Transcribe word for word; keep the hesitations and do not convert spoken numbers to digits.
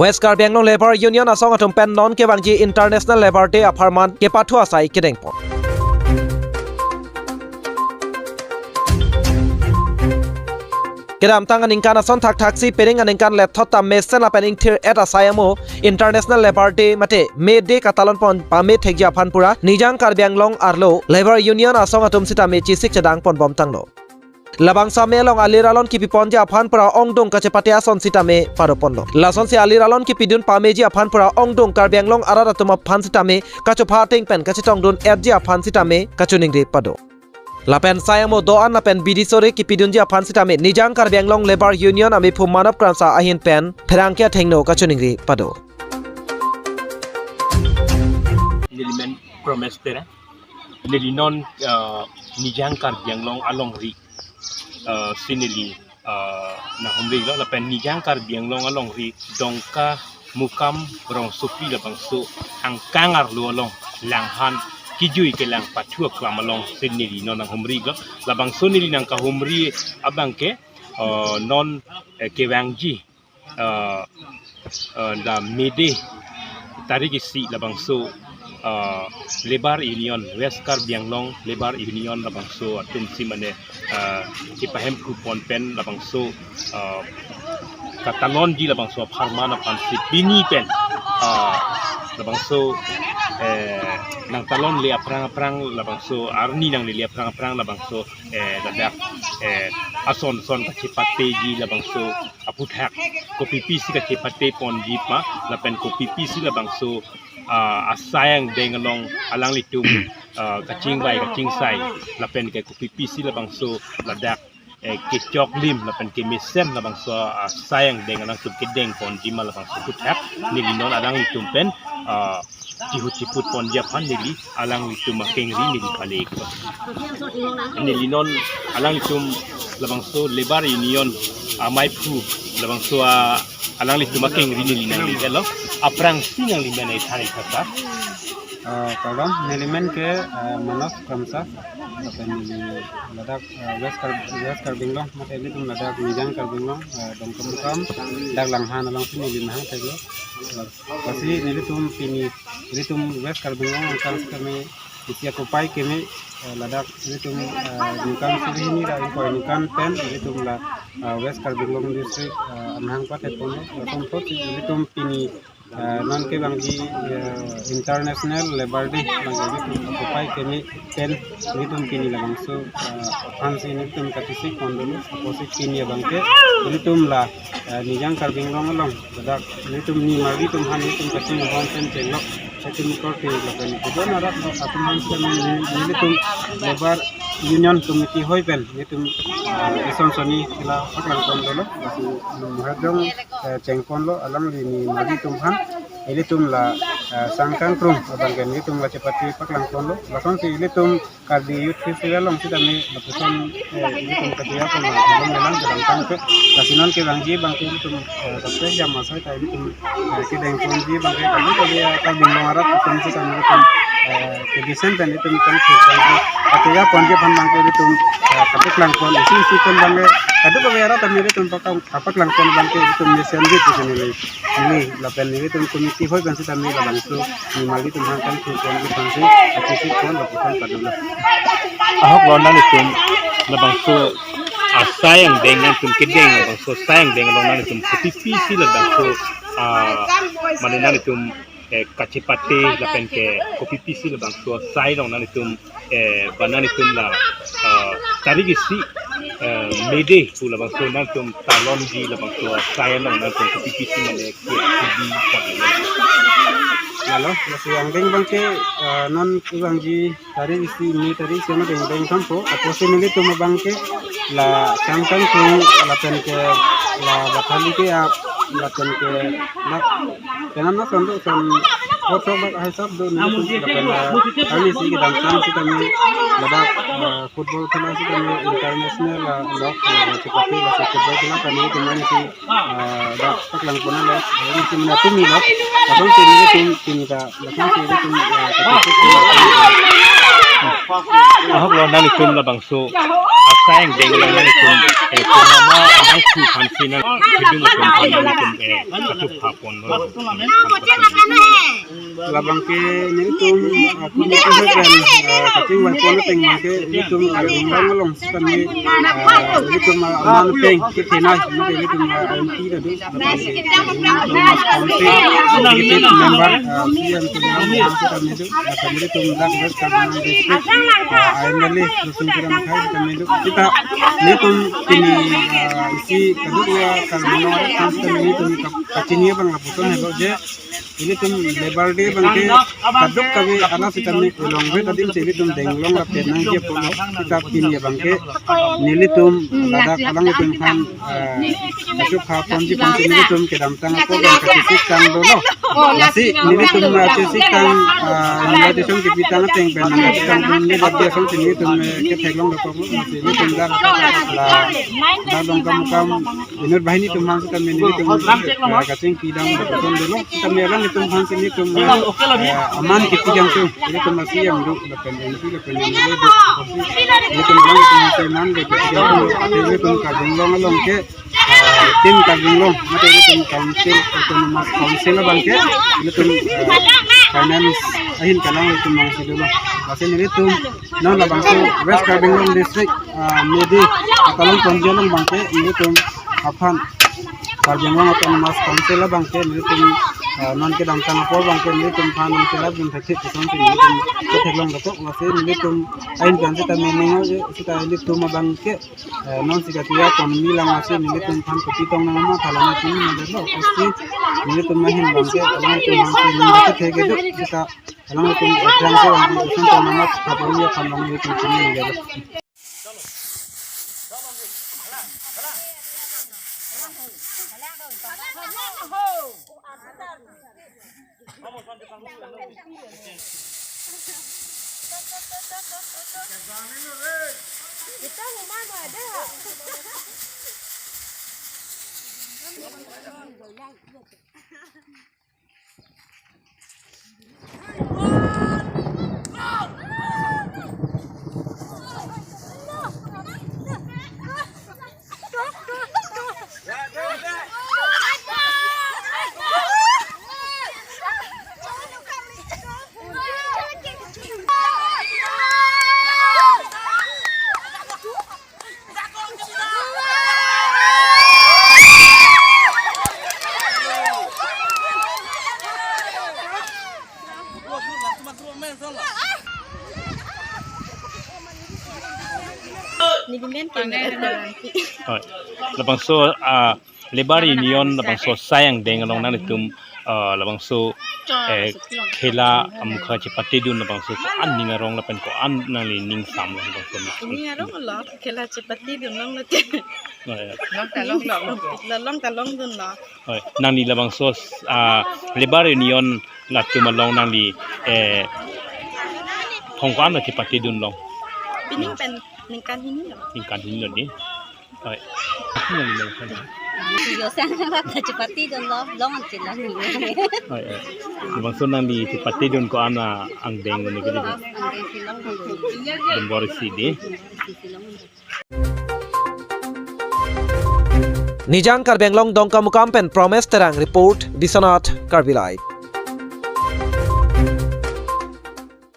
West Karbi Anglong Labour Union asong atum pen non kevangji International Labour Day apharman kepathu asai kedengpon. Kedamtang aningkan ason thakthaksi penang aningkan lethot ta mesen lapen ingthir-et asai amo International Labour Day mate May Day katalonpon pame thekji aphan pura Nijang Karbi Anglong arlo Labour Union asong atum sitame chesik chedangpon bomtanglo. Labangso amei along alir alon kipiponji aphan pura ongdung kachepate ason sitame padoponlo. Lasonsi alir alon kipidun pameji aphan pura ongdung Karbi Anglong arat atum aphan sitame kachopha ateng pen kachetongdun-etji aphan sitame kachiningri pado. Lapen sai amo do-an lapen bidi sore kipidunji aphan sitame Nijang Karbi Anglong Labour Union amephu Manab Kramsa ahin pen pherangke athengno kachiningri pado. Nelimen Promes Terang. Neli non, ah, Nijang Karbi Anglong alongri, ah, si neli, ah, nanghumrilo lapen Nijang Karbi Anglong alongri Dongkamukam rongsopi labangso angkang arlo along langhan kijui kelang pathu aklam alongsi neli non nanghumrilo. Labangso neli nangkahumri abangke, ah, non, eh, kevangji, ah, ah, la May Day tarik isi labangso, ah, Labour Union, West Karbi Anglong Labour Union labangso atumsi mane, ah, kepahemphu pon pen labangso, ah, katalonji labangso apharman aphansi pini pen, ah, labangso, eh, nangtalonle aphrang aphrang labangso arni nanglele aphrang aphrang labangso, eh, ladak, eh, ason son kachepateji labangso aphuthak kopi pisi kachepateponji ma lapen kopi pisi labangso, ah, asai angdeng along alanglitum, ah, kachingvai kachingsai lapen ke kopi pisi labangso ladak, eh, kechoklim lapen kemesen labangso asai angdeng alangtum kedengponji ma labangso aphuthak neli non alanglitum pen, ah, chihut chiputponji aphan neli alanglitum akengri neli pale-iklo. Neli non alanglitum labangso Labour Union amaiphu labangso a alanglitum akengri neli nangle-iklo. Aphrangsi nangli men ithari kata. Ah, kardom, neli men ke, ah, Manab Kramsa, lapen neli ladak, ah, West Kar-, West Karbi Anglong, mate ilitum ladak Nijang Karbi Anglong, ah, Dongkamukam, dak langhan alongsi neli mahang theklo. Lasi nelitum pini, ilitum West Karbi Anglong angkang keme, isi akopai keme, eh, ladak ilitum, eh, ningkan suri hini ra ingkoi ningkan pen ilitum la, eh, West Karbi Anglong District, eh, amahang pathekponlo. Lason apotsi ilitum pini, eh, non kevangji, eh, International Labour Day, bang ilitum akopai keme pen ilitum pini labangso, eh, aphansi ilitum kachesik pon dolo, apotsi pini abangke ilitum la, eh, Nijang Karbi Anglong along ladak ilitum nimarli atum aphan ilitum kachinghon pen chenglo, ilitum korte lapen kedon arat atum aphan sitame nelitum Labour Union Committee hoi pen ilitum, eh, ison soni kila paklangpon dolo, lasi mohajong, eh, chengponlo alangli nimarli atum aphan, ilitum la, eh, sangkangkrung abangke ilitum la chepate paklangponlo, lasonsi ilitum Karbi Youth Festival along sitame lapuson, eh, ilitum katiya pon along lelang dalam tangke. Lasi non kevangji abangke ilitum, eh, kaprek jam asai ta ilitum, eh, kedengponji abangke kami kami, eh, Karbi Anglong arat atum sitame ilitum, eh, kedisen pen ilitum tangke abangke katiya ponji aphan abangke ilitum, eh, kaprek langpon isi isi pen abangke kadokave arat kami ilitum pakam kaprek langpon abangke ilitum mesenji pu neli, neli lapen nelitum committee hoi pen sitame labangso nimarli atum aphan kangthurponji aphansi kachesik pon lapuson padolo. Ahok lo nanglitum labangso asai angdeng nangtum kedeng labangso asai angdeng along nanglitum kopi pisi labangso, ah, mane nanglitum, eh, kachepate lapen ke kopi pisi labangso asai along nanglitum, eh, ba nanglitum la, ah, tarik isi, eh, May Day pu labangso nanglitum talonji labangso asai along nanglitum kopi pisi mane ke akidi pon. Lalo, lasi angdeng abangke, eh, non kevangji tarik isi, May tarik isi mate angdeng thampo, apotsi nelitum abangke la sangkangkrung lapen ke la bathali ke-ap lapen ke la penang ason do ason Kotok bak hai sab do nelitum lapen, ah, arnisi kedamtang sitame ladak, ah, football khela sitame international, ah, lok, ah, chepate laso football khela kami teman si, ah, dak paklang pon lo, arnisi mena tumi lo, langsung si nelitum tumi ta, langsung si nelitum, ah, kachesik. Ahok lo nanglitum labangso asai angdeng lo nanglitum, eh, kunama abang su phansi nang kedung atum phan nanglitum, eh, kachupha pon lo. Labang ke nelitum, ah, kumi ke hegan, ah, kachingvai pon ateng abang ke nelitum, ah, Karbi Anglong along sitame, ah, nelitum, ah, aman pen kethenei, mate nelitum, ah, M P ta do, labang ke, ah, nelitum Mas Khamse, executive member, ah, C M Tuliram Ronghang sitame do, ah, nelitum dak West Karbi Anglong district, ah, M L A Rosing Teron akhai sitame do. Sita nelitum pini, ah, isi kadokave Karbi Anglong arat aphan sitame nelitum kap-, kachini abang lapuson helo je, nelitum Labour Day abang ke kadokave arat sitame kelongve adim si nelitum denglong lapen nangji apotlo. Sita pini abang ke nelitum ladak alanglitum aphan, eh, kachupha ponji aphan si nelitum kedamtang apor abang kachesik tang dolo. Lasi nelitum, eh, chesik tang, eh, invitation kepi tang ateng pen nangkachesik tang dun ni ladak asong si nelitum, eh, ketheklong dokoklo. Lasi nelitum dak, la, dak Dongkamukam inut banghini atum aphan sitame nelitum, eh, kachingki dam lapuson dolo. Sitame alanglitum aphan si nelitum, eh, aman kepi dam atum, nelitum C M do, lapen M P, lapen M L A do, nelitum alanglitum aphan si aman kepi dam atum, nelitum Karbi Anglong along ke, eh, Team Karbi Anglong, mate nelitum council, autonomous council abang ke, nelitum, eh, finance ahin kalang nelitum abang si dolo. Lasi nelitum non labangso West Karbi Anglong district, ah, medi akalong ponji along abang ke nelitum aphan Karbi Anglong Autonomous Council abang ke nelitum, ah, non kedamtang apor abang ke nelitum aphan non kelap dun thekthek kosonsi nelitum ketheklong dokok. Lasi nelitum ahin pen sitame ning, eh, sita nelitum abang ke, eh, non si katiya pon mi lang lasi nelitum aphan kopi tong nangma thala nangchini nangdetlo. Lasi nelitum ahin abang ke alanglitum aphan si ning kethek kedo sita alanglitum aphrang ke abang ke usun tong nangma thapon mi aphan abang nelitum chini nangdetlo. Hoi. Labangso, ah, Labour Union labangso asai angdeng along nanglitum, ah, labangso, eh, khela amukha chepatedun labangso ko-an ning arong lapen ko-an nangli ning sam labangso ning arong lo khela chepatedun longlo te. Oh, ya. Long ta long lo. La long ta longdunlo. Hoi, nangli labangso, ah, Labour Union latum along nangli, eh, thong ko-an lo chepatedun long? Pining pen ningkan hini lo. Ningkan hini lo di. Hoi. Nangli labangso. Yo sang ba ta chepatedunlo, long an chilong. Hoi, hoi. Labangso nangli chepatedun ko-an angdeng lo ni kali. Ang deng silong. Dombor isi di. Nijang Karbi Anglong Dongkamukam pen Promes Terang report, Biswanath Karbi Live.